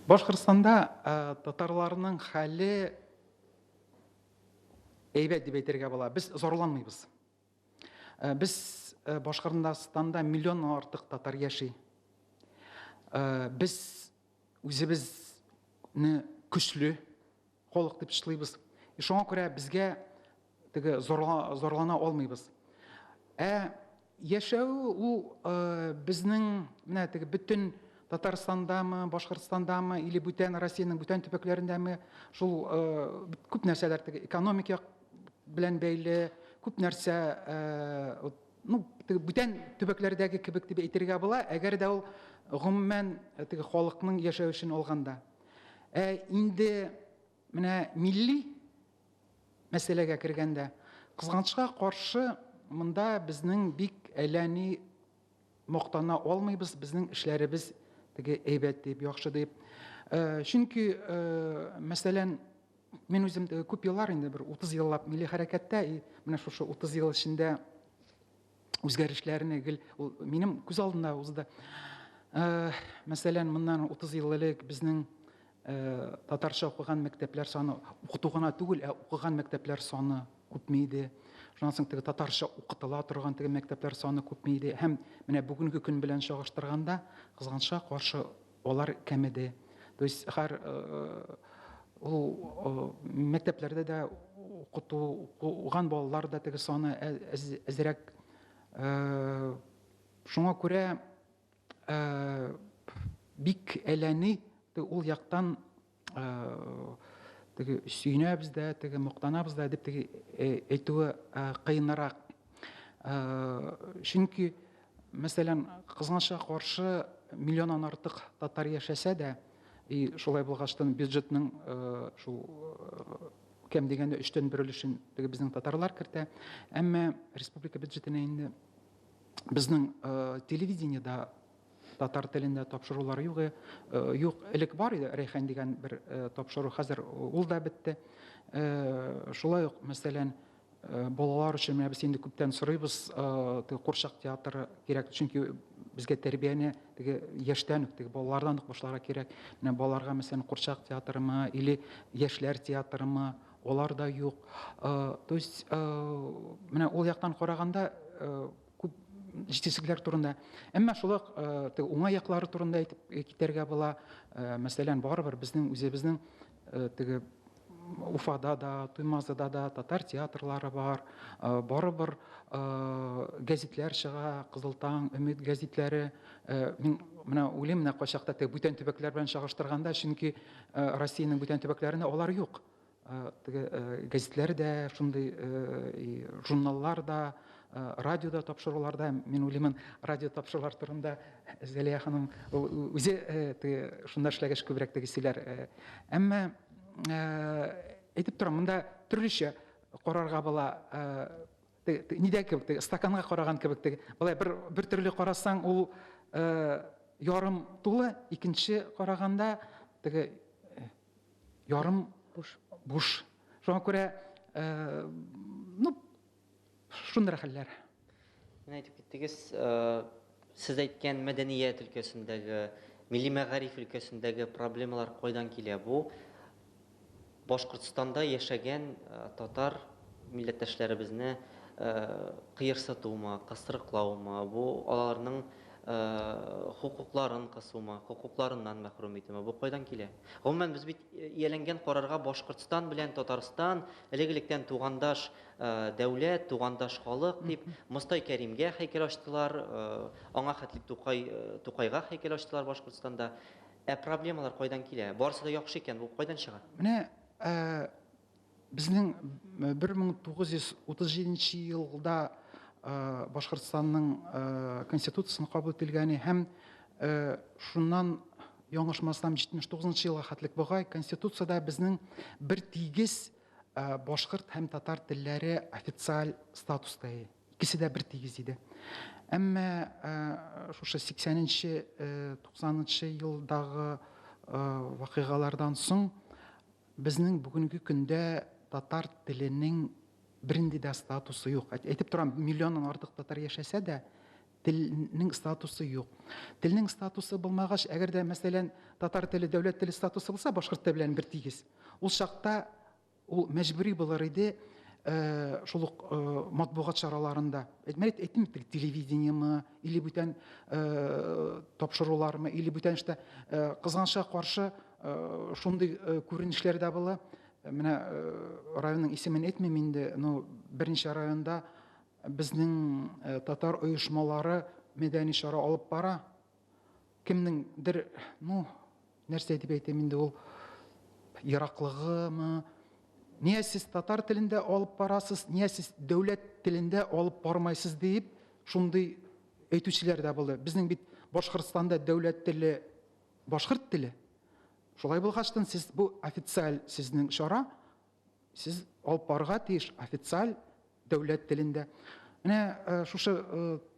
Башкортстанда татарларның хәле әйбәт дип әйтергә була. Без зарланмыйбыз. Без Башкортстанда миллионнан артык татар яши. Без үзебезне көчле халык дип эшлибез. Шуңа күрә безгә теге зарлана алмыйбыз. Ә яшәү ул безнең менә теге бөтен Татарстандамы, Башкортстандамы или бүтән Россиянең бүтән төбәкләрендәме, шул күп нәрсәләр теге экономик як белән бәйле, күп нәрсә, ну, теге бүтән төбәкләрдәге кебек дип әйтергә була, әгәр дә ул гомумән теге халыкның яшәвешен алганда. Ә инде менә милли мәсьәләгә кергәндә, кызганычка каршы, монда безнең бик әллә ни мактана алмыйбыз, безнең эшләребез теге әйбәт дип, яхшы дип. Чөнки, мәсәлән, мин үзем теге күп еллар инде, бер 30 еллап милли хәрәкәттә, и менә шушы 30 ел эчендә үзгәрешләрне гел ул минем күз алдында узды. Мәсәлән, моннан 30 ел элек безнең татарча укыган мәктәпләр саны, укыту гына түгел, ә укыган мәктәпләр саны күпме иде. Шуннан соң теге татарча укытыла торган теге мәктәпләр саны күпме иде. Һәм менә бүгенге көн белән чагыштырганда, кызганычка каршы, алар кәмеде. То есть һәр ул мәктәпләрдә дә укыту укыган балалар да теге саны әзрәк. Шуңа күрә бик әләни ул яктан теге сөенәбез дә, теге мактанабыз да дип теге әйтүе кыенрак. Чөнки, мәсәлән, кызганычка каршы, миллионнан артык татар яшәсә дә, и шулай булгачтын бюджетның шул кем дигәндә өчтән бер өлешен теге безнең татарлар кертә. Әмма республика бюджетына инде безнең телевидениедә татар телендә тапшырулар юк. Юк, элек бар иде Рәйхан дигән бер тапшыру, хәзер ул да бетте. Шулай ук, мәсәлән, балалар өчен менә без инде күптән сорыйбыз, теге курчак театры кирәк, чөнки безгә тәрбияне теге яшьтән үк, теге балалардан ук башларга кирәк. Менә балаларга, мәсәлән, курчак театрымы или яшьләр театрымы, алар да юк. То есть менә ул яктан караганда күп җитешсезлекләр турында. Әмма шулай ук теге уңай яклары турында әйтеп китәргә була. Мәсәлән, барыбер безнең үзебезнең теге Уфада да, Туймазыда да татар театрлары бар. Барыбер гәзитләр чыга, Кызыл таң, Өмет гәзитләре. Мин менә уйлыйм, менә кайчакта теге бүтән төбәкләр белән чагыштырганда, чөнки Россиянең бүтән төбәкләрендә алар юк. Теге гәзитләр дә, шундый журналлар да, радиода тапшырулар да, мин уйлыймын, радио тапшырулар турында Зәлия ханым үзе теге шунда эшләгәч күбрәк теге сөйләр. Әмма әйтеп торам, монда төрлечә карарга була. Нидә кебек, теге стаканга караган кебек теге. Болай бер төрле карасаң, ул ярым тулы, икенче караганда теге ярым буш. Буш. Шуңа күрә, ну, шундый хәлләр. Менә әйтеп киттегез, сез әйткән мәдәният өлкәсендәге, милли мәгариф өлкәсендәге проблемалар кайдан килә? Бу Башкортстанда яшәгән татар милләттәшләребезне кыерсытумы, кысрыклаумы, бу аларның хокукларын кысумы, хокукларыннан мәхрүм итүме, бу кайдан килә? Гомумән, без бит ияләнгән карарга Башкортстан белән Татарстан элек-электән тугандаш дәүләт, тугандаш халык дип, Мостай Кәримгә һәйкәл ачтылар, аңа хәтлек Тукай, Тукайга һәйкәл ачтылар Башкортстанда. Ә проблемалар кайдан килә? Барысы да яхшы икән, бу кайдан чыга? Менә безнең 1937 елда Башкортстанның Конституциясен кабул ителгәне һәм шуннан яңышмасам 79 елга хәтлек бугай Конституциядә безнең бер тигез башкорт һәм татар телләре официаль статуста иде. Икесе дә бер тигез иде. Әмма шушы 80-нче, 90-нчы елдагы вакыйгалардан соң безнең бүгенге көндә татар теленең бернинди дә статусы юк. Әйтеп торам, миллионнан артык татар яшәсә дә, Телнең статусы юк. Телнең статусы булмагач, әгәр дә, мәсәлән, татар теле дәүләт теле статусы булса, башкорт теле белән бер тигез. Ул чакта ул мәҗбүри булыр иде шул ук матбугат чараларында. Әйтмә, әйттем бит, телевидениемы, или бүтән тапшырулармы, или бүтән эштә. Кызганычка каршы, шундый күренешләр дә була. Менә районның исемен әйтмим инде, но берничә районда безнең татар оешмалары мәдәни чара алып бара. Кемнеңдер, ну, нәрсә дип әйтәм инде ул, ераклыгымы? Нигә сез татар телендә алып барасыз, нигә сез дәүләт телендә алып бармайсыз дип, шундый әйтүчеләр дә булды. Безнең бит Башкортстанда дәүләт теле башкорт теле. Шулай булгачтын сез бу официаль сезнең чара, сез алып барырга тиеш официаль дәүләт телендә. Менә шушы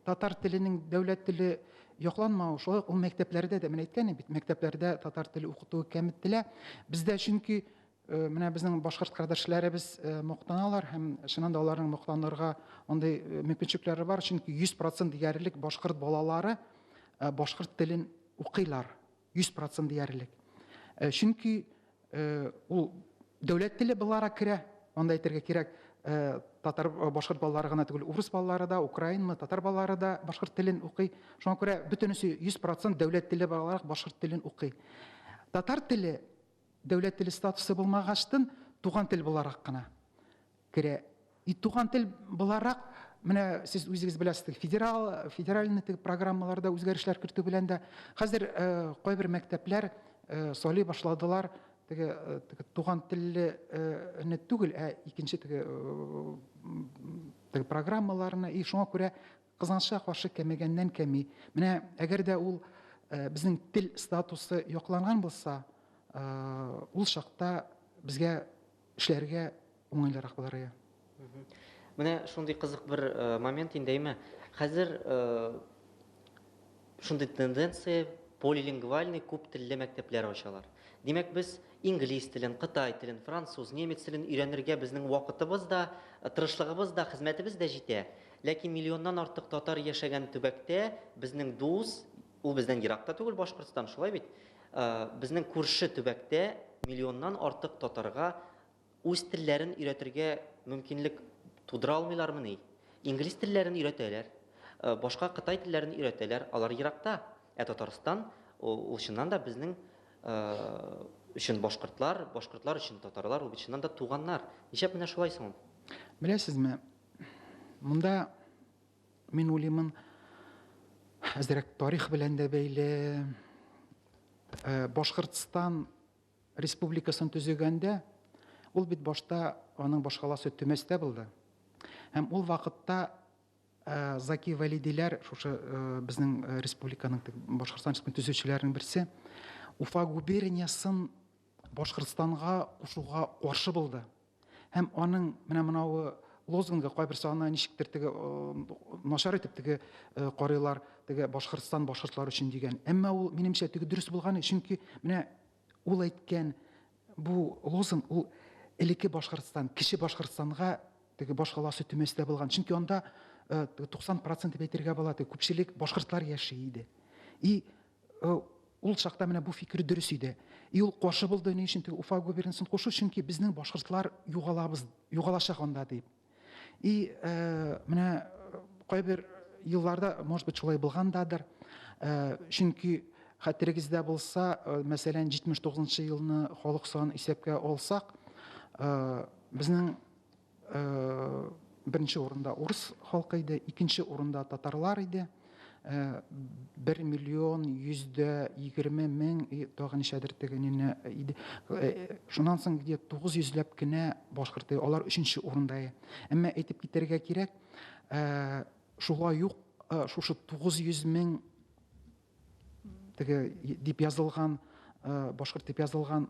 татар теленең дәүләт теле якланмавы, шулай ук ул мәктәпләрдә дә, менә әйткән бит, мәктәпләрдә татар теле укытуы кәметелә. Бездә чөнки менә безнең башкорт кардәшләребез мактаналар һәм чыннан да аларның мактанырга андый мөмкинчелекләре бар, чөнки 100% диярлек башкорт балалары башкорт телен укыйлар, 100% диярлек. Чөнки ул дәүләт теле буларак керә, анда әйтергә кирәк, татар башкорт балалары гына түгел, урыс балалары да, украинмы, татар балалары да башкорт телен укый. Шуңа күрә бөтенесе 100% дәүләт теле буларак башкорт телен укый. Татар теле дәүләт теле статусы булмагачтын туган тел буларак кына керә. И туган тел буларак, менә сез үзегез беләсез, федеральный программаларда үзгәрешләр кертү белән дә хәзер кайбер мәктәпләр сайлый башладылар теге туган телле түгел, ә икенче теге программаларны, и шуңа күрә кызганычка каршы кәмегәннән кәми. Менә әгәр дә ул безнең тел статусы якланган булса, ул чакта безгә эшләргә уңайлырак булыр иде. Менә шундый кызык бер момент инде, әйме? Хәзер шундый тенденция полилингвальный күп телле мәктәпләр ачалар. Димәк, без инглиз телен, кытай телен, француз, немец телен өйрәнергә безнең вакытыбыз да, тырышлыгыбыз да, хезмәтебез дә җитә. Ләкин миллионнан артык татар яшәгән төбәктә безнең дус, ул бездән ерак та түгел Башкортстан, шулай бит? Безнең күрше төбәктә миллионнан артык татарга үз телләрен өйрәтергә мөмкинлек тудыра алмыйлармыни? Инглиз телләрен өйрәтәләр, башка кытай телләрен өйрәтәләр, алар еракта. Ә Татарстан, ул чыннан да безнең өчен башкортлар, башкортлар өчен татарлар, ул бит чыннан да туганнар. Нишләп менә шулай соң ул? Беләсезме, монда мин уйлыймын, әзрәк тарих белән дә бәйле. Башкортстан республикасын төзегәндә, ул бит башта аның башкаласы Төмәстә булды. Һәм ул вакытта Заки Вәлидиләр, шушы безнең республиканың Башкортстан республикасын төзүчеләренең берсе, Уфа губерниясын Башкортстанга кушуга каршы булды. Һәм аның менә монавы лозунгы кайберсе аны ничектер теге начар итеп теге карыйлар, теге Башкортстан башкортлар өчен дигән. Әмма ул минемчә теге дөрес булган, чөнки менә ул әйткән бу лозунг ул элекке Башкортстан, кече Башкортстанга теге башкаласы Төмәстә булган. Чөнки анда 90% дип әйтергә була, теге күпчелек башкортлар яши иде. И ул чакта менә бу фикер дөрес иде. И ул каршы булды, ни өчен теге Уфа губернасын кушу, чөнки безнең башкортлар югалабыз, югалачак анда дип. И менә кайбер елларда, может быть, шулай булгандадыр. Чөнки хәтерегездә булса, мәсәлән, 79 елны халык санын исәпкә алсак, безнең беренче урында урыс халкы иде, икенче урында татарлар иде. 1 миллион 120 мең тагы ничәдер тегенене иде. Шуннан соң где-то 900ләп кенә башкорт, алар өченче урында. Әмма әйтеп китәргә кирәк, шулай ук шушы 900 мең теге дип язылган, башкорт дип язылган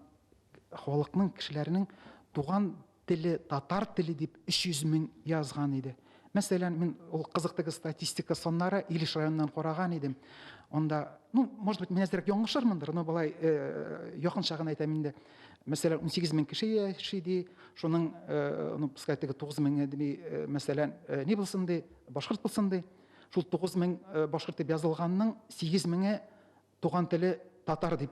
халыкның, кешеләрнең туган теле татар теле дип 300 мең язган иде. Мәсәлән, мин ул кызык теге статистика саннары Илеш районыннан караган идем. Анда, ну, может быть, мин әзрәк яңлышырмындыр, но болай якынча гына әйтәм инде. Мәсәлән, 18 мең кеше яши ди, шуның, ну, пускай теге 9 меңе ди, мәсәлән, ни булсын ди, башкорт булсын ди. Шул 9000 башкорт дип язылганның 8000-е туган теле татар дип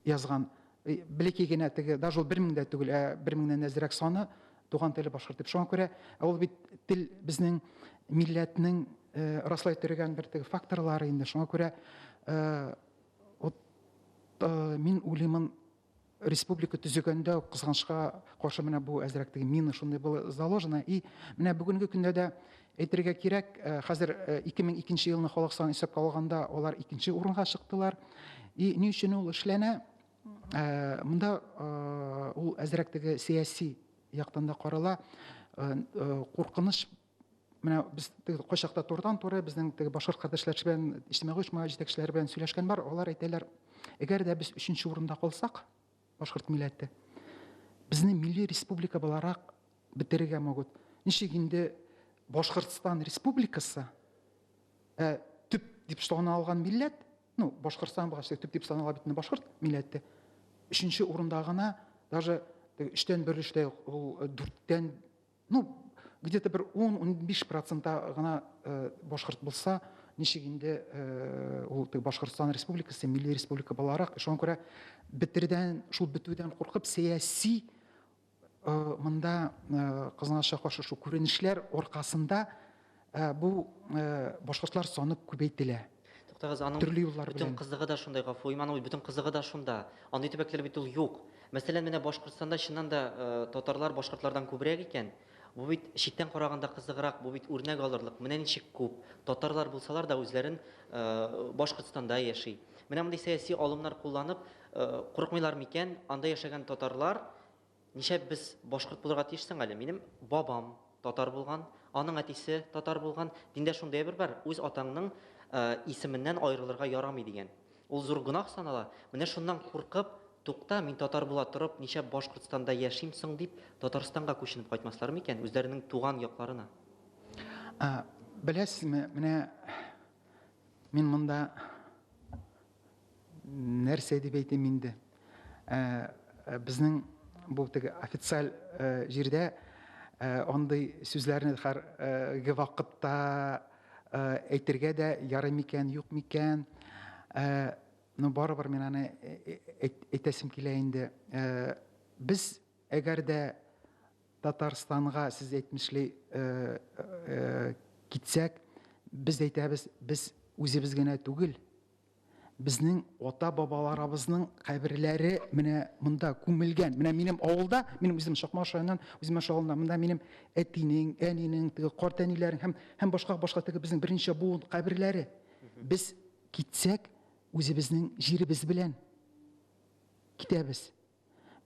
язган. Бәләкәй генә теге, даже ул 1000 дә түгел, ә 1000-нән әзрәк саны туган теле башкорт дип. Шуңа күрә ул бит тел безнең милләтнең раслай торган бер теге факторлары инде. Шуңа күрә вот мин уйлыймын, республика төзегәндә кызганычка каршы менә бу әзрәк теге мина шундый было заложено. И менә бүгенге көндә дә әйтергә кирәк, хәзер 2002 елны халык санын исәпкә алганда алар икенче урынга чыктылар. И ни өчен ул эшләнә? Монда ул әзрәк теге сәяси яктан да карала. Куркыныч менә без кайчакта турыдан-туры безнең теге башкорт кардәшләр белән, иҗтимагый оешма җитәкчеләре белән сөйләшкән бар, алар әйтәләр, әгәр дә без өченче урында калсак, башкорт милләте, безне милли республика буларак бетерергә могут. Ничек инде Башкортстан республикасы төп дип саналган милләт, ну, Башкортстан булгач, төп дип санала бит инде башкорт милләте, өченче урында гына, даже өчтән бер өлештә ул дүрттән, ну, где-то бер 10-15 процентта гына башкорт булса, ничек инде ул Башкортстан республикасы милли республика буларак, шуңа күрә бетердән, шул бетүдән куркып, сәяси монда кызганычка каршы шул күренешләр аркасында бу башкортлар саны күбәйтелә. Туктагыз, аның төрле юллар бөтен белән. Кызыгы да шундай, гафу, Иманович, бөтен кызыгы да шунда. Андый төбәкләр бит ул юк. Мәсәлән, менә Башкортстанда чыннан да татарлар башкортлардан күбрәк икән. Бу бит читтән караганда кызыграк, бу бит үрнәк алырлык. Менә ничек күп татарлар булсалар да үзләрен Башкортстанда яши. Менә мондый сәяси алымнар кулланып, курыкмыйлар микән? Анда яшәгән татарлар нишләп без башкорт булырга тиешсең әле? Минем бабам татар булган, аның әтисе татар булган. Диндә шундый әйбер бар, үз атаңның исеменнән аерылырга ярамый дигән. Ул зур гөнаһ санала. Менә шуннан куркып, тукта, мин татар була торып, нишләп Башкортстанда яшим соң дип, Татарстанга күченеп кайтмаслар микән, үзләренең туган якларына? Беләсезме, менә мин монда нәрсә дип әйтим инде? Безнең бу теге официаль җирдә андый сүзләрне һәрге вакытта әйтергә дә ярый микән, юк микән? Но барыбер мин аны әйтәсем килә инде. Без әгәр дә Татарстанга, сез әйтмешли, китсәк, без әйтәбез, без үзебез генә түгел, безнең ата-бабаларыбызның каберләре менә монда күмелгән. Менә минем авылда, минем үзем Чакмагыш районыннан, үзем авылында, монда минем әтинең, әнинең, теге карт әниләрнең һәм башка теге безнең берничә буын каберләре. Без китсәк, үзебезнең җиребез белән китәбез.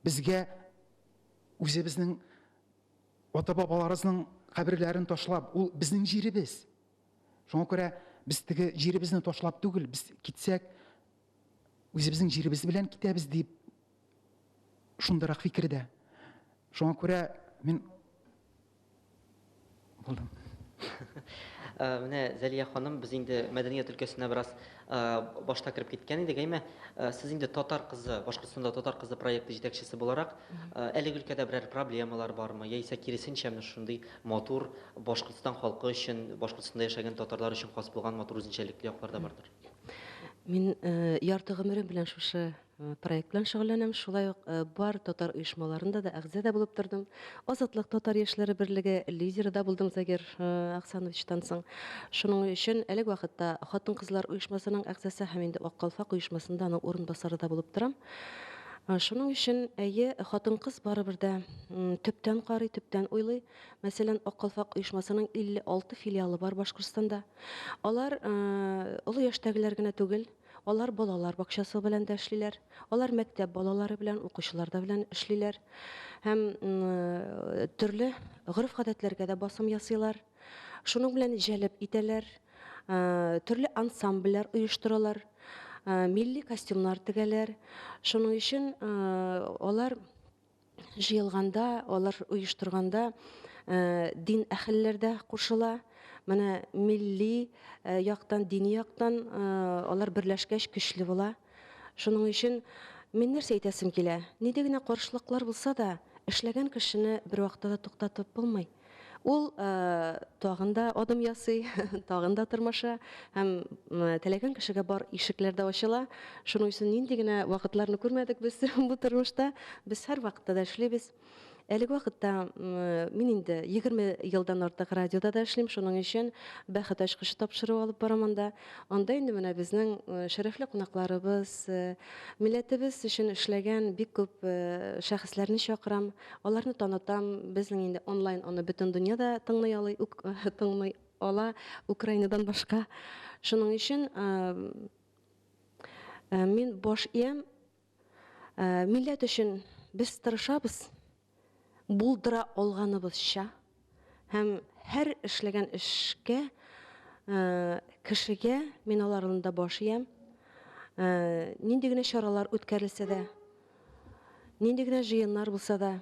Безгә үзебезнең ата-бабаларыбызның каберләрен ташлап, ул безнең җиребез. Шуңа күрә без теге җиребезне ташлап түгел, без китсәк, үзебезнең җиребез белән китәбез дип шундыйрак фикердә. Шуңа күрә мин булдым. Менә Зәлия ханым, без инде мәдәният өлкәсенә бераз башта кереп киткән идек, әйме? Сез инде Татар кызы, Башкортстанда Татар кызы проекты җитәкчесе буларак, әлеге өлкәдә берәр проблемалар бармы, яисә киресенчә менә шундый матур Башкортстан халкы өчен, Башкортстанда яшәгән татарлар өчен хас булган матур үзенчәлекле яклар да бардыр? Мин ярты гомерем белән шушы проект белән шөгыльләнәм. Шулай ук бар татар оешмаларында да әгъза да булып тордым. Азатлык татар яшьләре берлеге лидеры да булдым Загир Ахсановичтан соң. Шуның өчен әлеге вакытта хатын-кызлар оешмасының әгъзасы һәм инде Ак калфак оешмасында аның урынбасары да булып торам. Шуның өчен әйе, хатын-кыз барыбер дә төптән карый, төптән уйлый. Мәсәлән, Ак калфак оешмасының 56 филиалы бар Башкортстанда. Алар олы яшьтәгеләр генә түгел, алар балалар бакчасы белән дә эшлиләр, алар мәктәп балалары белән, укучылар да белән эшлиләр һәм төрле гореф-гадәтләргә дә басым ясыйлар. Шуның белән җәлеп итәләр, төрле ансамбльләр оештыралар, милли костюмнар тегәләр. Шуның өчен алар җыелганда, алар оештырганда дин әһелләр дә кушыла. Менә милли яктан, дини яктан алар берләшкәч көчле була. Шуның өчен мин нәрсә әйтәсем килә? Нинди генә каршылыклар булса да, эшләгән кешене бер вакытта да туктатып булмый. Ул тагын да адым ясый, тагын да тырмаша һәм теләгән кешегә бар ишекләр дә ачыла. Шуның өчен нинди генә вакытларны күрмәдек без бу тормышта. Без һәрвакытта да эшлибез. Әлеге вакытта мин инде 20 елдан артык радиода да эшлим, шуның өчен Бәхет ачкычы тапшыруы алып барам анда. Анда инде менә безнең шәрәфле кунакларыбыз, милләтебез өчен эшләгән бик күп шәхесләрне чакырам, аларны танытам. Безнең инде онлайн аны бөтен дөнья да тыңлый ала, тыңлый ала, Украинадан башка. Шуның өчен мин баш иям. Милләт өчен без тырышабыз, булдыра алганыбызча һәм һәр эшләгән эшкә, кешегә мин алар алдында баш иям. Нинди генә чаралар үткәрелсә дә, нинди генә җыеннар булса да,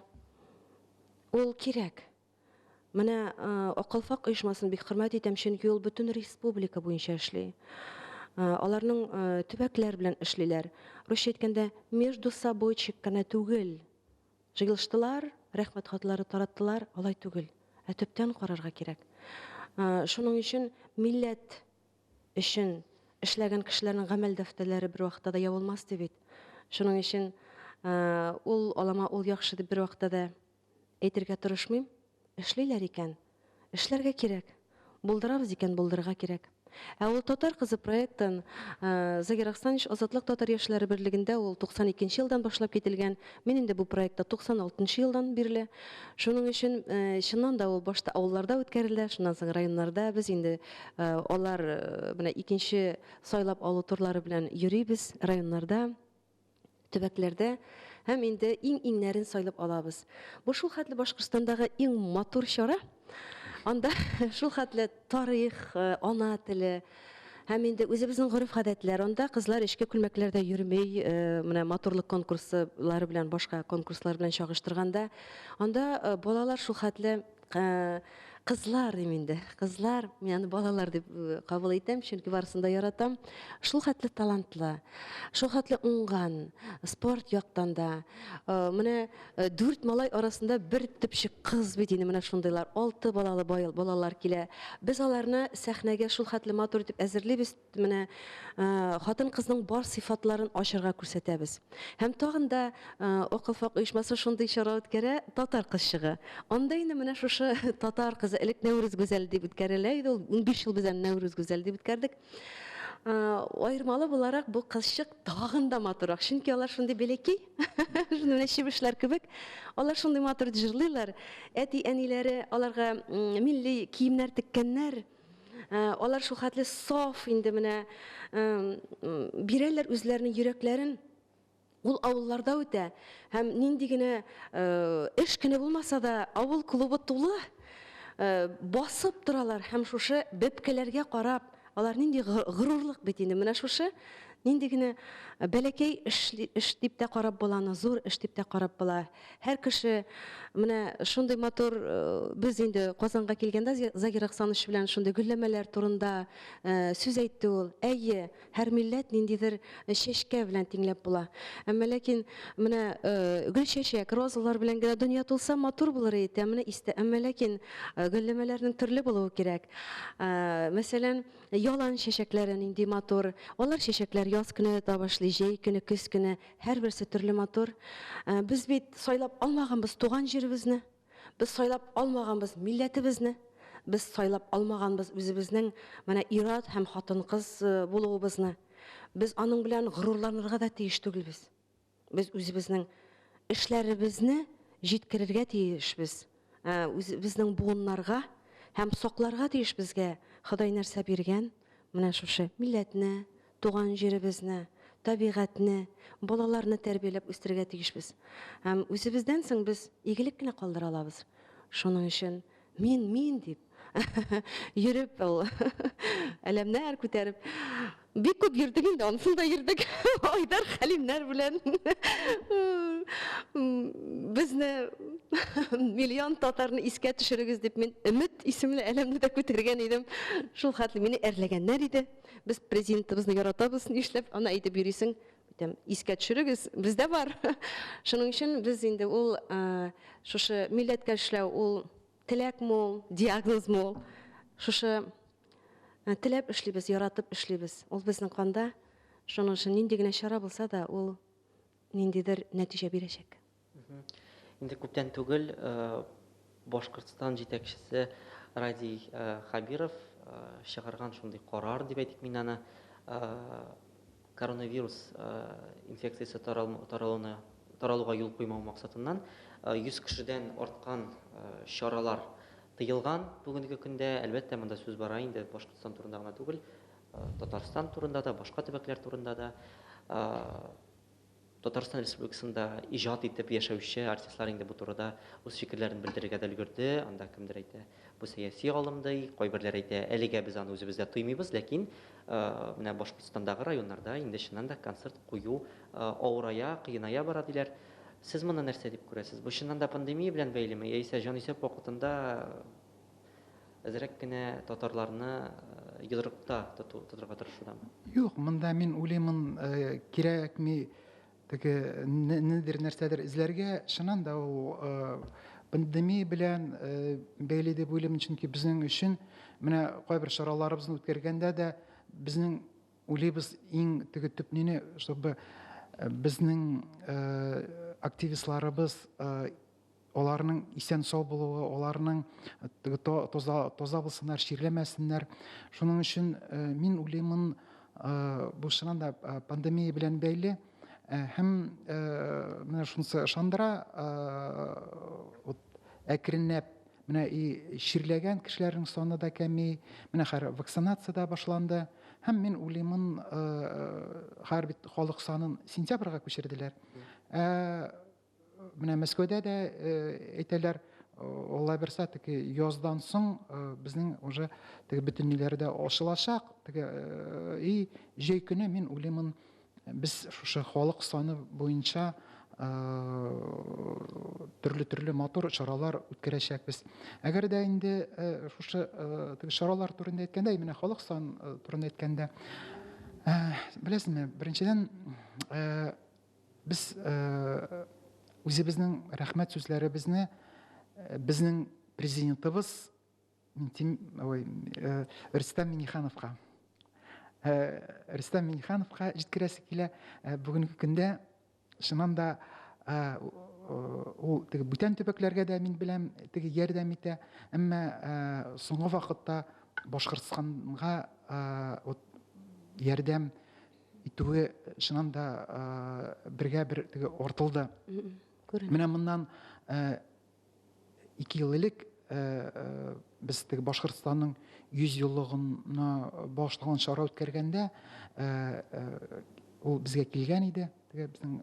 ул кирәк. Менә Аккалфак оешмасын бик хөрмәт итәм, чөнки ул бөтен республика буенча эшли. Аларның төбәкләр белән эшлиләр. Русча әйткәндә, между собойчик кына түгел. Җыелыштылар, рәхмәт хатлары тараттылар, алай түгел. Ә төптән карарга кирәк. Шуның өчен милләт өчен эшләгән кешеләрнең гамәл дәфтәрләре бервакытта да ябылмас ди бит. Шуның өчен ул алама, ул яхшы дип бервакытта да Әйтергә тырышмыйм, эшлиләр икән, эшләргә кирәк, булдырабыз икән, булдырырга кирәк. Ә ул Татар кызы проектын Загир Ахсанович Азатлык татар яшьләре берлегендә ул 92 нче елдан башлап кителгән. Мин инде бу проектта 96 нчы елдан бирле. Шуның өчен чыннан да ул башта авылларда үткәрелә, шуннан соң районнарда. Без инде алар менә икенче сайлап алу турлары белән йөрибез районнарда. төбәкләрдә һәм инде иң-иңнәрен сайлап алабыз. Бу шул хәтле Башкортстандагы иң матур чара. Анда шул хәтле тарих, э, ана теле һәм инде үзебезнең гореф-гадәтләр. Анда кызлар эчке күлмәкләрдә йөрми, э, менә матурлык конкурслары белән башка конкурслар белән чагыштырганда, анда э, балалар шул хәтле Кызлар дим инде. Кызлар, мин аны балалар дип кабул итәм, чөнки барысын да яратам. Шул хәтле талантлы, шул хәтле уңган, спорт яктан да. Менә дүрт малай арасында бер төпчек кыз бит инде менә шундыйлар. Алты балалы балалар килә. Без аларны сәхнәгә шул хәтле матур итеп әзерлибез. Менә хатын-кызның бар сыйфатларын ачырга күрсәтәбез. Һәм тагын да Акылфак оешмасы шундый чара үткәрә, Татар кызчыгы. Анда инде менә шушы татар кызы, элек Нәүрүз гүзәле дип үткәрелә иде ул, 15 ел без аны Нәүрүз гүзәле дип үткәрдек. Аермалы буларак бу кызчык тагын да матуррак, чөнки алар шундый бәләкәй, шундый менә чебешләр кебек. Алар шундый матур җырлыйлар. Әти-әниләре аларга милли киемнәр теккәннәр. Э, алар шул хәтле саф инде менә э, бирәләр үзләренең йөрәкләрен ул авылларда үтә һәм нинди генә э, эш көне булмаса да авыл клубы тулы басып торалар һәм шушы бәбкәләргә карап алар нинди горурлык бит инде менә шушы нинди генә бәләкәй эш, эш дип тә карап була аны зур эш дип тә карап була Һәр кеше менә шундый матур, без инде Казанга килгәндә Загир Ахсанович белән шундый гөлләмәләр турында сүз әйтте ул. Әйе, һәр милләт ниндидер чәчкә белән тиңләп була. Әмма ләкин менә гөлчәчәк, розалар белән генә дөнья тулса матур булыр иде, тәмле истә. Әмма ләкин гөлләмәләрнең төрле булуы кирәк. Мәсәлән, ялан чәчәкләре нинди матур. Алар чәчәкләр яз көне дә башлый, җәй көне, көз көне. Һәрберсе төрле матур. Э, без бит сайлап алмаганбыз туган җиребезне. Без сайлап алмаганбыз милләтебезне. Без сайлап алмаганбыз үзебезнең менә ир-ат һәм хатын-кыз э, булуыбызны. Без аның белән горурланырга да тиеш түгелбез. Без үзебезнең эшләребезне җиткерергә тиешбез. Э, үзебезнең буыннарга һәм сакларга тиеш безгә Ходай нәрсә биргән, менә шушы милләтне, туган җиребезне, табигатьне, балаларны тәрбияләп үстерергә тиешбез. Һәм үзебездән соң без игелек кенә калдыра алабыз. Шуның өчен мин, мин дип йөреп ул әләмнәр күтәреп бик күп йөрдек инде, анысын да йөрдек. Айдар Хәлимнәр белән безне миллион татарны искә төшерегез дип мин Өмет исемле әләмне дә күтәргән идем. Шул хәтле мине әрләгәннәр иде. Без президентыбызны яратабыз, нишләп аны әйтеп йөрисең? Әйтәм, искә төшерегез, бездә бар. Шуның өчен без инде ул шушы милләткә эшләү ул Теләкме ул, диагнозмы ул? Шушы теләп эшлибез, яратып эшлибез. Ул безнең канда. Шуның өчен нинди генә чара булса да, ул ниндидер нәтиҗә бирәчәк. Инде күптән түгел Башкортстан җитәкчесе Радий Хәбиров чыгарган шундый карар дип әйтик мин аны, коронавирус инфекциясе таралуны таралуга юл куймау максатыннан 100 кешедән арткан чаралар тыелган бүгенге көндә. Әлбәттә, монда сүз бара инде Башкортстан турында гына түгел, Татарстан турында да, башка төбәкләр турында да. Татарстан Республикасында иҗат итеп яшәүче артистлар инде бу турыда үз фикерләрен белдерергә дә өлгерде. Анда кемдер әйтә, бу сәяси алым ди, кайберләр әйтә, әлегә без аны үзебездә тоймыйбыз, ләкин менә Башкортстандагы районнарда инде чыннан да концерт кую авырая, кыеная бара диләр. Сез моны нәрсә дип күрәсез? Бу чыннан да пандемия белән бәйлеме, яисә җанисәп вакытында әзрәк кенә татарларны йодрыкта тоту, тотырга тырышудамы? Юк, монда мин уйлыймын, кирәкми теге ниндидер нәрсәдер эзләргә. Чыннан да ул пандемия белән бәйле дип уйлыйм, чөнки безнең өчен менә кайбер чараларыбызны үткәргәндә дә безнең уйлыйбыз иң теге төп нине, чтобы безнең активистларыбыз аларның исән-сау булуы, аларның таза, таза булсыннар, чирләмәсеннәр. Шуның өчен мин уйлыймын, бу чыннан да пандемия белән бәйле. Һәм менә шунысы ышандыра, вот әкренләп менә и чирләгән кешеләрнең саны да кәми, менә хәзер вакцинация дә башланды. Һәм мин уйлыймын, хәзер бит халык санын сентябрьгә күчерделәр. Менә Мәскәүдә дә әйтәләр, Алла бирсә, теге яздан соң безнең уже теге бөтен ниләр дә ачылачак. Теге и җәй көне мин уйлыймын, без шушы халык саны буенча төрле-төрле матур чаралар үткәрәчәкбез. Әгәр дә инде шушы теге чаралар турында әйткәндә, менә халык сан турында әйткәндә, беләсезме, беренчедән, без үзебезнең рәхмәт сүзләребезне безнең президентыбыз ой, Рөстәм Миңнехановка Рөстәм Миңнехановка җиткерәсе килә. Бүгенге көндә чыннан да ул теге бүтән төбәкләргә дә мин беләм теге ярдәм итә, әмма соңгы вакытта Башкортстанга вот ярдәм итүе чыннан да бергә бер теге артылды. Менә моннан 2 ел элек без теге Башкортстанның 100 еллыгына багышланган чара үткәргәндә ул безгә килгән иде. Теге безнең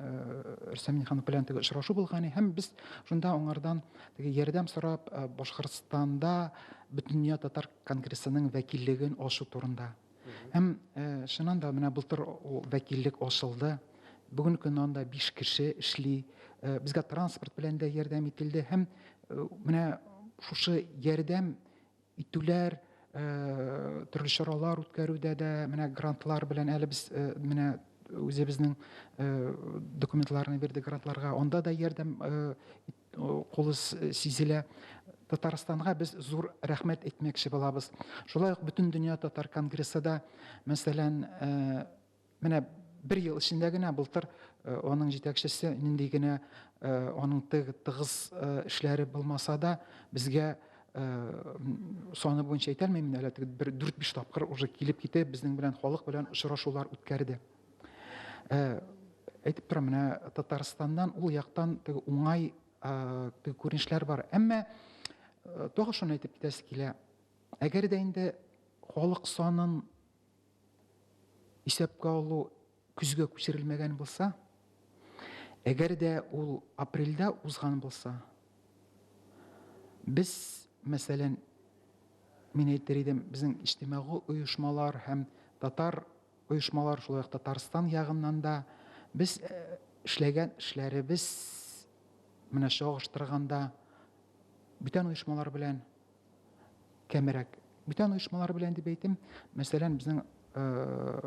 Рөстәм Миңнеханов белән теге очрашу булган һәм без шунда аңардан теге ярдәм сорап Башкортстанда Бөтендөнья татар конгрессының вәкиллеген ачу турында. Һәм чыннан да менә былтыр ул вәкиллек ачылды. Бүгенге көндә анда 5 кеше эшли. Безгә транспорт белән дә ярдәм ителде һәм менә шушы ярдәм итүләр, төрле чаралар үткәрүдә дә менә грантлар белән әле без менә үзебезнең документларны бирдек грантларга, анда да ярдәм кулы сизелә. Татарстанга без зур рәхмәт әйтмәкче булабыз. Шулай ук Бөтендөнья татар конгрессы да, мәсәлән, менә бер ел эчендә генә былтыр аның җитәкчесе нинди генә аның тыгыз эшләре булмаса да, безгә саны буенча әйтә алмыйм, әле бер 4-5 тапкыр уже килеп китеп, безнең белән халык белән очрашулар үткәрде. Әйтеп торам, менә Татарстаннан ул яктан теге уңай теге күренешләр бар. Әмма тагы шуны әйтеп китәсе килә. Әгәр дә инде халык санын исәпкә алу көзгә күчерелмәгән булса, әгәр дә ул апрельдә узган булса, без, мәсәлән, мин әйтер идем, безнең иҗтимагый оешмалар һәм татар оешмалар, шулай ук Татарстан ягыннан да без эшләгән эшләребез менә чагыштырганда бүтән оешмалар белән кәмрәк. Бүтән оешмалар белән дип әйтим, мәсәлән, безнең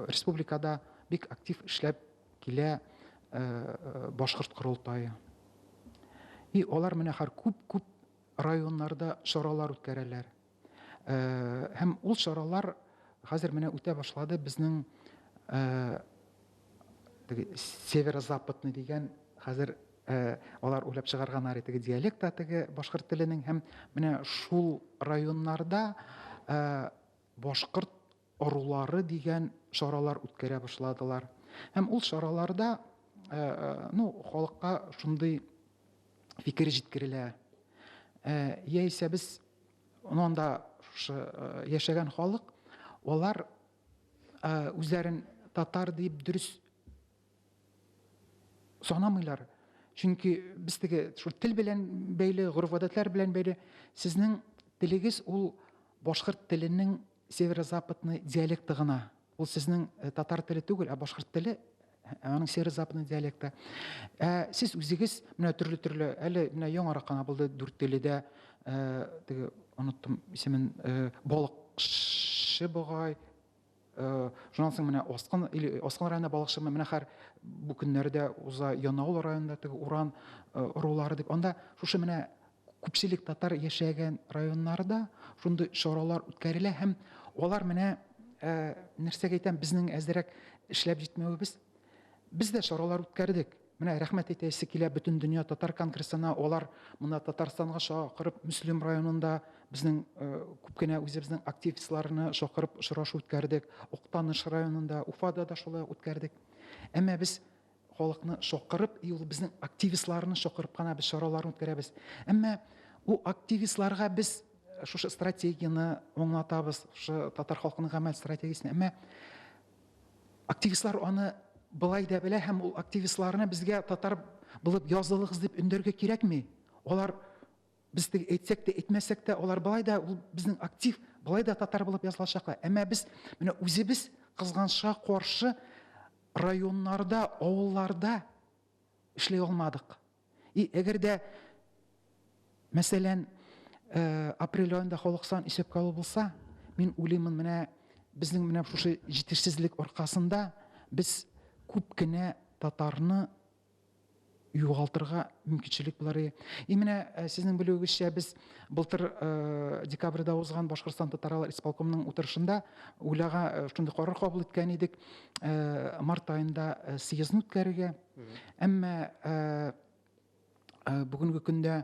республикада бик актив эшләп килә Башкорт корылтае. И алар менә хәр күп-күп районнарда чаралар үткәрәләр. Һәм ул чаралар хәзер менә үтә башлады безнең теге северо-западный дигән хәзер алар уйлап чыгарганнар теге диалекта теге башкорт теленең һәм менә шул районнарда башкорт ырулары дигән чаралар үткәрә башладылар. Һәм ул чараларда ну, халыкка шундый фикер җиткерелә. Яисә без анда шушы яшәгән халык, алар үзләрен татар дип дөрес санамыйлар. Чөнки без теге шул тел белән бәйле, гореф-гадәтләр белән бәйле, сезнең телегез ул башкорт теленең северо-западный диалекты гына. Ул сезнең татар теле түгел, ә башкорт теле, аның северо-западный диалекты. Ә сез үзегез менә төрле-төрле, әле менә яңарак кына булды Дүртөйледә, теге оныттым исемен, балыкчы бугай, шуннан соң менә Аскын, или Аскын районында балыкчы, менә хәр бу көннәрдә уза Янаул районында теге Уран ырулары дип. Анда шушы менә күпчелек татар яшәгән районнарда шундый чаралар үткәрелә һәм алар менә нәрсәгә әйтәм, безнең әзрәк эшләп җитмәвебез. Без дә чаралар үткәрдек. Менә рәхмәт әйтәсе килә бөтен дөнья татар конгрессына, алар монда Татарстанга чакырып, Мөслим районында безнең күп кенә үзебезнең активистларны чакырып очрашу үткәрдек. Актаныш районында, Уфада да шулай үткәрдек. Әмма без халыкны чакырып, и ул безнең активистларны чакырып кына без чараларны үткәрәбез. Әмма ул активистларга без шушы стратегияне аңлатабыз, шушы татар халкының гамәл стратегиясен. Әмма активистлар аны былай да белә һәм ул активистларны безгә татар булып язылыгыз дип өндәргә кирәкми. Алар без теге әйтсәк тә, әйтмәсәк тә, алар былай да ул безнең актив, былай да татар булып язылачаклар. Әмма без менә үзебез кызганычка каршы районнарда, авылларда эшли алмадык. И әгәр дә, мәсәлән, апрель аенда халык сан исәпкә алу булса, мин уйлыймын, менә безнең менә шушы җитешсезлек аркасында без күп кенә татарны югалтырга мөмкинчелек булыр иде. И менә сезнең белүегезчә, без былтыр декабрьдә узган Башкортстан татарлар исполкомының утырышында уйлага шундый карар кабул иткән идек, март аенда съездны үткәрергә. Әмма бүгенге көндә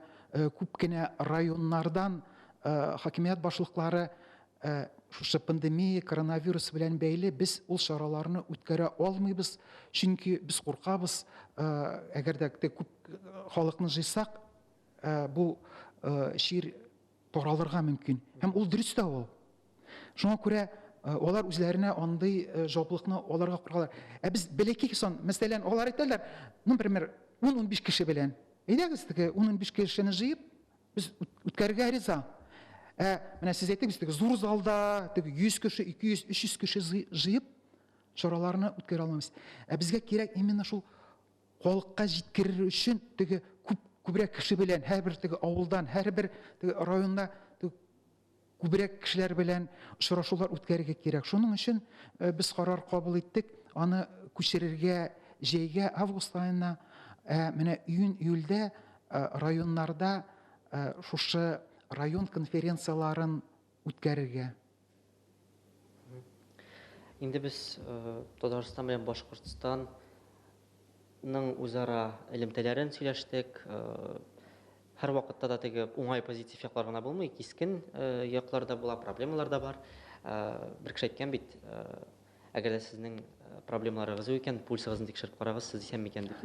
күп кенә районнардан хакимият башлыклары шушы пандемия, коронавирус белән бәйле без ул чараларны үткәрә алмыйбыз, чөнки без куркабыз, әгәр дә күп халыкны җыйсак, бу чир таралырга мөмкин. Һәм ул дөрес тә ул. Шуңа күрә алар үзләренә андый җаваплылыкны аларга куркалар. Ә без бәләкәй сан, мәсәлән, алар әйтәләр, например, 10-15 кеше белән. Әйдәгез, теге 10-15 кешене җыеп, без үткәрергә риза. Ә менә сез әйттегез, теге зур залда, теге 100 кеше, 200, 300 кеше җыеп, чараларны үткәрә алмыйбыз. Ә безгә кирәк именно шул халыкка җиткерер өчен теге күп күбрәк кеше белән, һәрбер теге авылдан, һәрбер теге районда теге күбрәк кешеләр белән очрашулар үткәрергә кирәк. Шуның өчен без карар кабул иттек, аны күчерергә җәйгә, август аена, менә июнь-июльдә районнарда шушы район конференцияларын үткәрергә. Инде без Татарстан белән Башкортстанның үзара элемтәләрен сөйләштек. Һәр вакытта да теге уңай позитив яклар гына булмый, кискен яклар да була, проблемалар да бар. Бер кеше әйткән бит, әгәр дә сезнең проблемаларыгыз юк икән, пульсыгызны тикшереп карагыз, сез исән микән дип.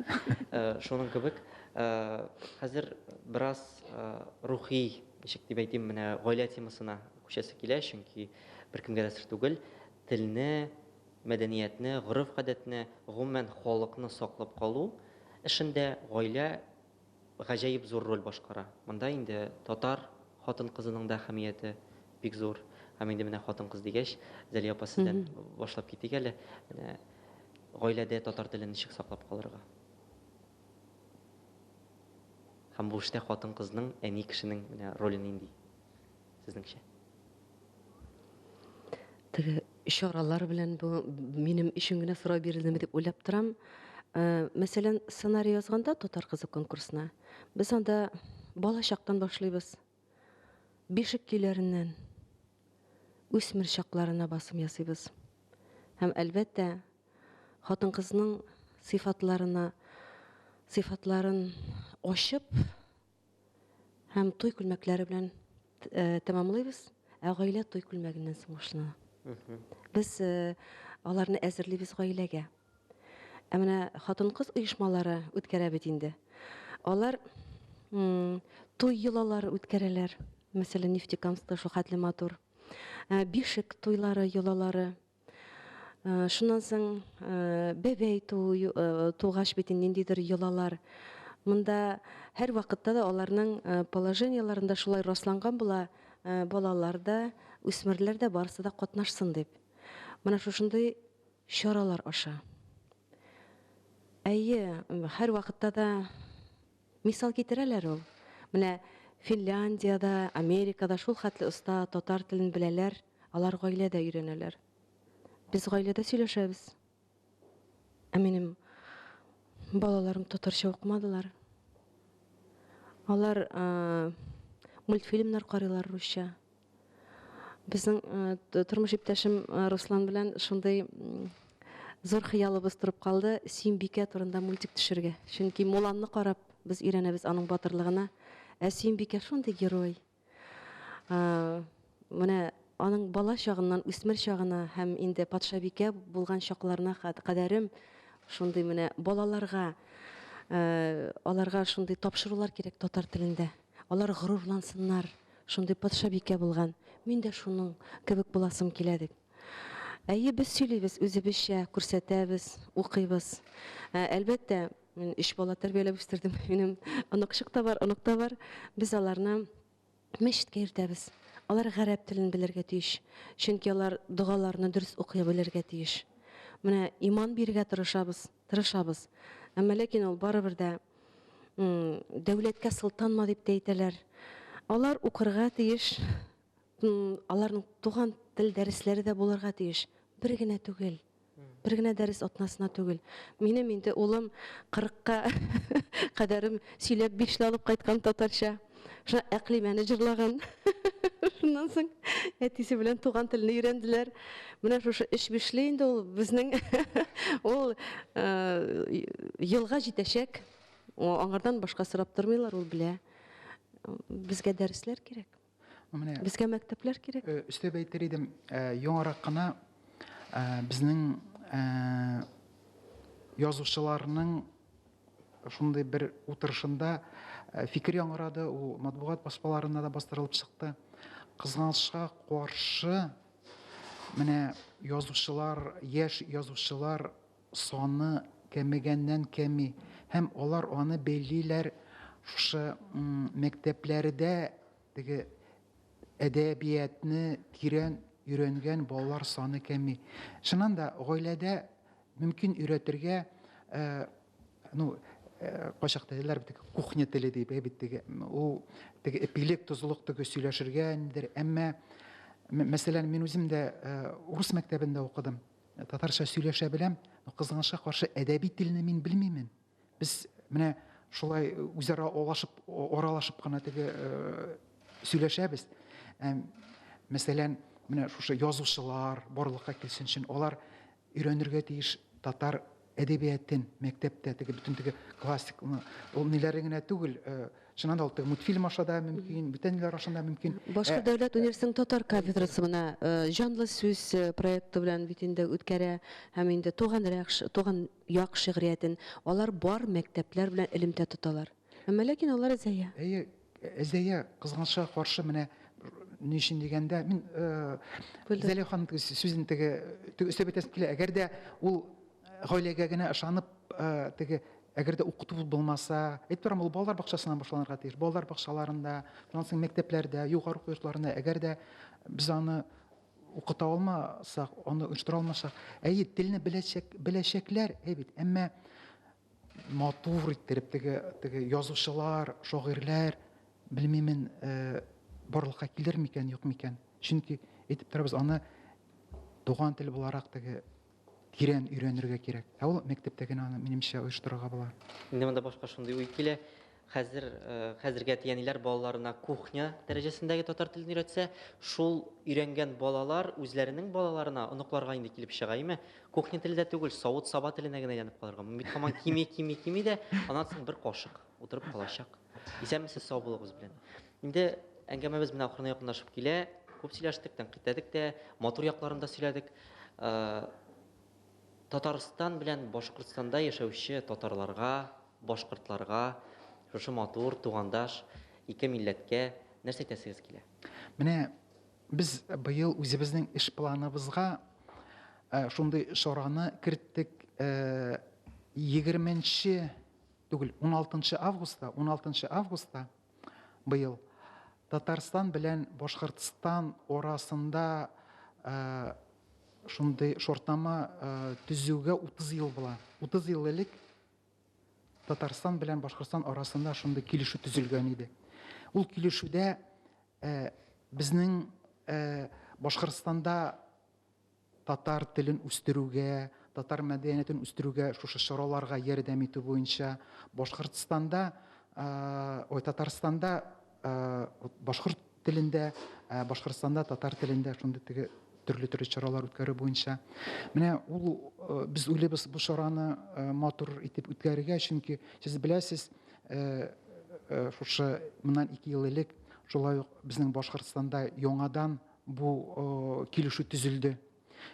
Шуның кебек, хәзер бераз рухи, ничек дип әйтим, менә гаилә темасына күчәсе килә, чөнки беркемгә дә сер түгел, телне, мәдәниятне, гореф-гадәтне, гомумән халыкны саклап калу эшендә гаилә гаҗәеп зур роль башкара. Монда инде татар хатын-кызының да әһәмияте бик зур. Һәм инде менә хатын-кыз дигәч, Зәлия апа, сездән башлап китик әле. Менә гаиләдә татар телен ничек саклап калырга? Һәм бу эштә хатын-кызның, әни кешенең менә роле нинди, сезнеңчә? Теге чаралар белән бу минем өчен генә сорау бирелдеме дип уйлап торам. Мәсәлән, сценарий язганда Татар кызы конкурсына без анда бала чактан башлыйбыз. Бишек көйләреннән үсмер чакларына басым ясыйбыз. Һәм, әлбәттә, хатын-кызның сыйфатларына сыйфатларын ачып һәм туй күлмәкләре белән тәмамлыйбыз. Ә гаилә туй күлмәгеннән соң башлана. Без аларны әзерлибез гаиләгә. Ә менә хатын-кыз оешмалары үткәрә бит инде. Алар туй йолалары үткәрәләр. Мәсәлән, Нефтекамскта шул хәтле матур. Бишек туйлары, йолалары. Шуннан соң бәбәй туу, тугач бит инде ниндидер йолалар. Монда һәрвакытта да аларның положениеләрендә шулай расланган була, балалар да, үсмерләр дә барысы да катнашсын дип. Менә шушындый чаралар аша. Әйе, һәрвакытта да мисал китерәләр ул. Менә Финляндиядә, Америкада шул хәтле оста татар телен беләләр, алар гаиләдә өйрәнәләр. Без гаиләдә сөйләшәбез. Ә минем балаларым татарча укымадылар. Алар мультфильмнар карыйлар русча. Безнең тормыш иптәшем Руслан белән шундый зур хыялыбыз торып калды, Сөембикә турында мультик төшерергә. Чөнки Муланны карап без өйрәнәбез аның батырлыгына. Ә Сөембикә шундый герой. Менә аның бала чагыннан үсмер чагына һәм инде патшабикә булган чакларына кадәрем шундый менә балаларга аларга шундый тапшырулар кирәк татар телендә. Алар горурлансыннар. Шундый патшабикә булган, мин дә шуның кебек буласым килә, дип. Әйе, без сөйлибез, үзебезчә күрсәтәбез, укыйбыз. Әлбәттә, мин өч бала тәрбияләп үстердем. Минем оныкчык та бар, онык та бар. Без аларны мәчеткә йөртәбез. Алар гарәп телен белергә тиеш. Чөнки алар догаларны дөрес укый белергә тиеш. Менә иман бирергә тырышабыз, тырышабыз. Әмма ләкин ул барыбер дә дәүләткә сылтанма дип тә әйтәләр. Алар укырга тиеш, аларның туган тел дәресләре дә булырга тиеш. Бер генә түгел. Бер генә дәрес атнасына түгел. Минем инде улым 40-ка кадәрем сөйләп бишле алып кайткан татарча. Шуна Әкълимәне җырлаган. Шуннан соң әтисе белән туган телне өйрәнделәр. Менә шушы өч бишле инде ул безнең ул елга җитәчәк. Аңардан башка сорап тормыйлар, ул белә. Безгә дәресләр кирәк. Менә Безгә мәктәпләр кирәк. Өстәп әйтер идем, яңарак кына безнең язучыларның шундый бер утырышында фикер яңгырады, ул матбугат басмаларында да бастырылып чыкты. Кызганычка каршы, менә язучылар, яшь язучылар саны кәмегәннән кәми һәм алар аны бәйлиләр шушы мәктәпләрдә теге әдәбиятны тирән өйрәнгән балалар саны кәми. Чыннан да гаиләдә мөмкин өйрәтергә, ну, кайчакта әйтәләр бит, кухня теле дип, ә бит теге ул теге эпилек, тозлык теге сөйләшергә ниндидер. Әмма, мәсәлән, мин үзем дә урыс мәктәбендә укыдым. Татарча сөйләшә беләм, но кызганычка каршы әдәби телне мин белмимен. Без менә шулай үзара алашып, аралашып кына теге сөйләшәбез. Мәсәлән, менә шушы язучылар барлыкка килсен өчен алар өйрәнергә тиеш татар әдәбиятын мәктәптә, теге бөтен теге классик, ул ниләре генә түгел, чыннан да ул теге мультфильм аша да мөмкин, бүтән ниләр аша да мөмкин. Башкорт дәүләт университетының татар кафедрасы менә җанлы сүз проекты белән бит инде үткәрә һәм инде туганрак, туган як шигъриятен алар бар мәктәпләр белән элемтә тоталар. Әмма ләкин алар әзәя. Әйе, әзәя, кызганычка каршы менә ни өчен дигәндә, мин Зәлия ханым сүзен теге өстәп әйтәсем килә, әгәр дә ул гаиләгә генә ышанып, теге әгәр дә укыту булмаса, әйтеп торам, ул балалар бакчасыннан башланырга тиеш. Балалар бакчаларында, шуннан соң мәктәпләрдә, югары уку йортларында, әгәр дә без аны укыта алмасак, аны оештыра алмасак, әйе, телне беләчәк, беләчәкләр, әй бит, әмма матур иттереп теге, теге язучылар, шагыйрьләр, белмимен, барлыкка килер микән, юк микән? Чөнки әйтеп торабыз, аны туган тел буларак теге тирән өйрәнергә кирәк. Ә ул мәктәптә генә аны, минемчә, оештырырга була. Инде монда башка шундый уй килә. Хәзер хәзерге әти-әниләр балаларына кухня дәрәҗәсендәге татар телен өйрәтсә, шул өйрәнгән балалар үзләренең балаларына, оныкларга инде килеп чыга, име? Кухня теле дә түгел, савыт-саба теленә генә әйләнеп калырга. Бит һаман кими, кими, кими дә, аннан соң бер кашык утырып калачак. Исәнмесез, сау булыгыз белән. Инде әңгәмәбез менә ахырына якынлашып килә. Күп сөйләштек, тәнкыйтьләдек тә, матур якларын да сөйләдек. Татарстан белән Башкортстанда яшәүче татарларга, башкортларга, шушы матур, тугандаш ике милләткә нәрсә әйтәсегез килә? Менә без быел үзебезнең эш планыбызга шундый чараны керттек. 20 түгел, 16 августта, 16 августта быел Татарстан белән Башкортстан арасында шундый шартнама төзүгә 30 ел була. 30 ел элек Татарстан белән Башкортстан арасында шундый килешү төзелгән иде. Ул килешүдә безнең Башкортстанда татар телен үстерүгә, татар мәдәниятен үстерүгә шушы чараларга ярдәм итү буенча Башкортстанда, ой, Татарстанда башкорт телендә, Башкортстанда татар телендә шундый теге төрле-төрле чаралар үткәрү буенча. Менә ул без уйлыйбыз бу чараны матур итеп үткәрергә, чөнки сез беләсез, шушы моннан 2 ел элек шулай ук безнең Башкортстанда яңадан бу килешү төзелде.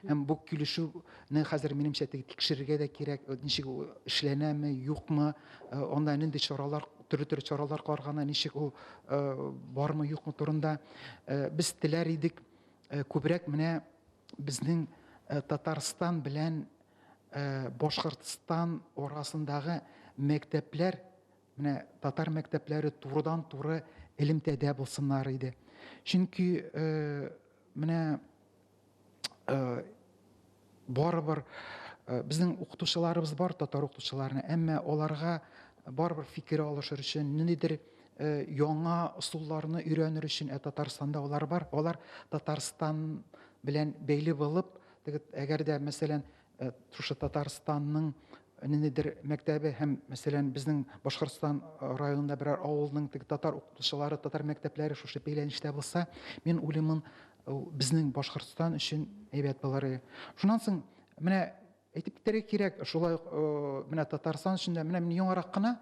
Һәм бу килешүне хәзер минемчә теге тикшерергә дә кирәк, ничек ул эшләнәме, юкмы, анда нинди чаралар, төрле-төрле чаралар карганы, ничек ул бармы, юкмы турында. Без теләр идек күбрәк менә безнең Татарстан белән Башкортстан арасындагы мәктәпләр, менә татар мәктәпләре турыдан-туры элемтәдә булсыннар иде. Чөнки менә барыбер безнең укытучыларыбыз бар, татар укытучыларны, әмма аларга барыбер фикер алышыр өчен, ниндидер яңа ысулларны өйрәнер өчен, ә Татарстанда алар бар, алар Татарстан белән бәйле булып, әгәр дә, мәсәлән, шушы Татарстанның ниндидер мәктәбе һәм, мәсәлән, безнең Башкортстан районында берәр авылның теге татар укытучылары, татар мәктәпләре шушы бәйләнештә булса, мин уйлыймын, безнең Башкортстан өчен әйбәт булыр иде. Шуннан соң менә әйтеп китәргә кирәк, шулай ук менә Татарстан өчен дә менә мин яңарак кына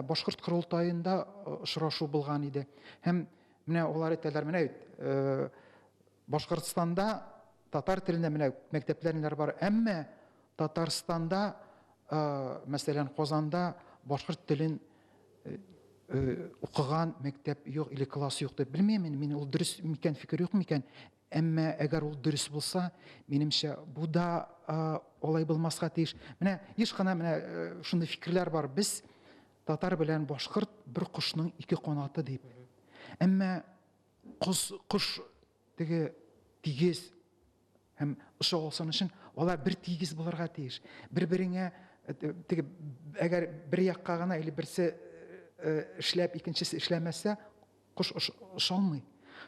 Башкорт корылтаенда очрашу булган иде. Һәм менә алар әйтәләр, менә бит Башкортстанда татар телендә менә мәктәпләр бар, әмма Татарстанда, мәсәлән, Казанда башкорт телен укыган мәктәп юк или класс юк дип белмим, мин ул дөрес микән, фикер юк микән, әмма әгәр ул дөрес булса, минемчә, бу да алай булмаска тиеш. Менә еш кына менә шундый фикерләр бар, без татар белән башкорт бер кошның ике канаты дип. Әмма кош теге тигез һәм оча алсын өчен алар бер тигез булырга тиеш. Бер-береңә теге әгәр бер якка гына или берсе эшләп, икенчесе эшләмәсә, кош оча алмый.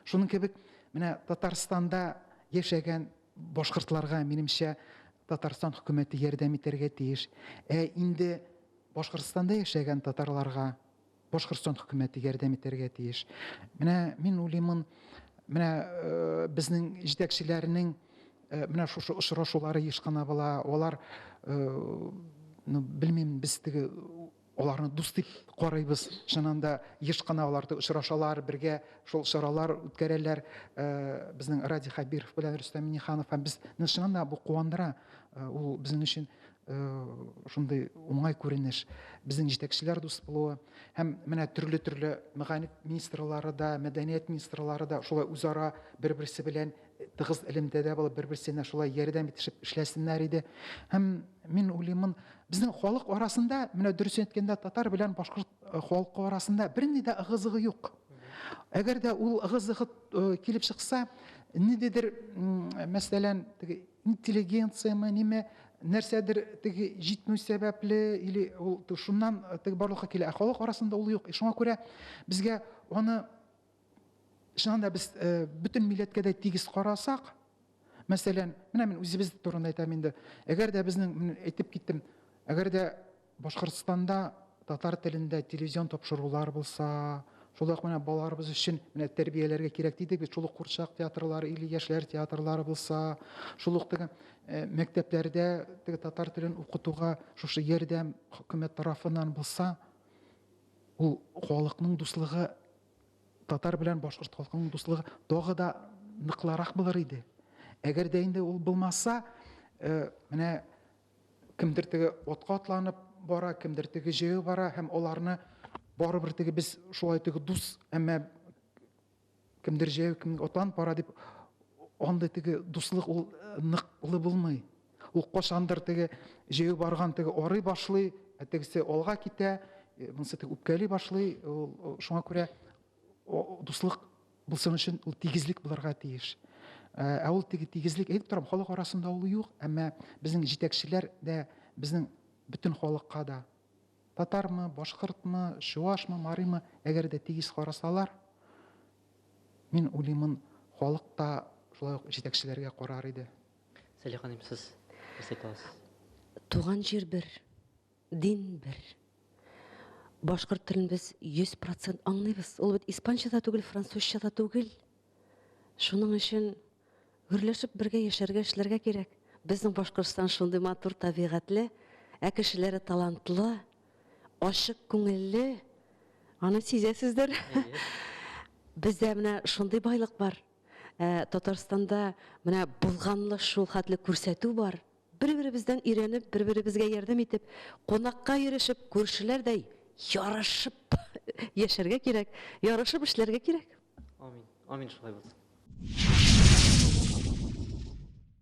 Шуның кебек менә Татарстанда яшәгән башкортларга, минемчә, Татарстан хөкүмәте ярдәм итәргә тиеш. Ә инде Башкортстанда яшәгән татарларга Башкортстан хөкүмәте ярдәм итәргә тиеш. Менә мин уйлыймын, менә безнең җитәкчеләрнең менә шушы очрашулары еш кына була. Алар, ну, белмим, без теге аларны дус дип карыйбыз. Чыннан да еш кына алар очрашалар, бергә шул чаралар үткәрәләр. Безнең Радий Хәбиров белән Рөстәм Минниханов һәм без чыннан да бу куандыра. Ул безнең өчен шундый уңай күренеш. Безнең җитәкчеләр дус булуы һәм менә төрле-төрле мәгариф министрлары да, мәдәният министрлары да шулай үзара бер-берсе белән тыгыз элемтәдә булып, бер-берсенә шулай ярдәм итешеп эшләсеннәр иде. Һәм мин уйлыймын, безнең халык арасында, менә дөресен әйткәндә, татар белән башкорт халкы арасында бернинди дә ыгы-зыгы юк. Әгәр дә ул ыгы-зыгы килеп чыкса, ниндидер, мәсәлән, теге интеллигенцияме, ниме, нәрсәдер теге җитмәү сәбәпле или ул шуннан теге барлыкка килә. Ә халык арасында ул юк. Шуңа күрә безгә аны чыннан да без бөтен милләткә дә тигез карасак, мәсәлән, менә мин үзебез турында әйтәм инде. Әгәр дә безнең, мин әйтеп киттем, әгәр дә Башкортстанда татар телендә телевизион тапшырулар булса, шулай ук менә балаларыбыз өчен менә тәрбияләргә кирәк дидек бит, шул ук курчак театрлары или яшьләр театрлары булса, шул ук теге мәктәпләрдә теге татар телен укытуга шушы ярдәм хөкүмәт тарафыннан булса, ул халыкның дуслыгы, татар белән башкорт халкының дуслыгы тагы да ныклырак булыр иде. Әгәр дә инде ул булмаса, менә кемдер теге атка атланып бара, кемдер теге җәяү бара, һәм аларны барыбер теге без шулай теге дус, әмма кемдер җәяү, кемдер атланып бара дип, андый теге дуслык ул ныклы булмый. Ул кашандыр теге җәяү барган теге арый башлый, ә тегесе алга китә, монысы теге үпкәли башлый. Ул шуңа күрә дуслык булсын өчен ул тигезлек булырга тиеш. Ә ул теге тигезлек, әйтеп торам, халык арасында ул юк, әмма безнең җитәкчеләр дә безнең бөтен халыкка да, татармы, башкортмы, чуашмы, марыймы, әгәр дә тигез карасалар, мин уйлыймын, халык та шулай ук җитәкчеләргә карар иде. Сәлих ханым, сез нәрсә әйтә аласыз? Туган җир бер, дин бер. Башкорт телен без 100% аңлыйбыз. Ул бит испанча да түгел, французча да түгел. Шуның өчен гөрләшеп бергә яшәргә, эшләргә кирәк. Безнең Башкортстан шундый матур табигатьле, ә кешеләре талантлы, ачык күңелле. Аны сизәсездер. Бездә менә шундый байлык бар. Татарстанда менә булганлы шул хәтле күрсәтү бар. Бер-беребездән өйрәнеп, бер-беребезгә ярдәм итеп, кунакка йөрешеп, күршеләрдәй ярышып яшәргә кирәк, ярышып эшләргә кирәк. Амин. Амин шулай булсын.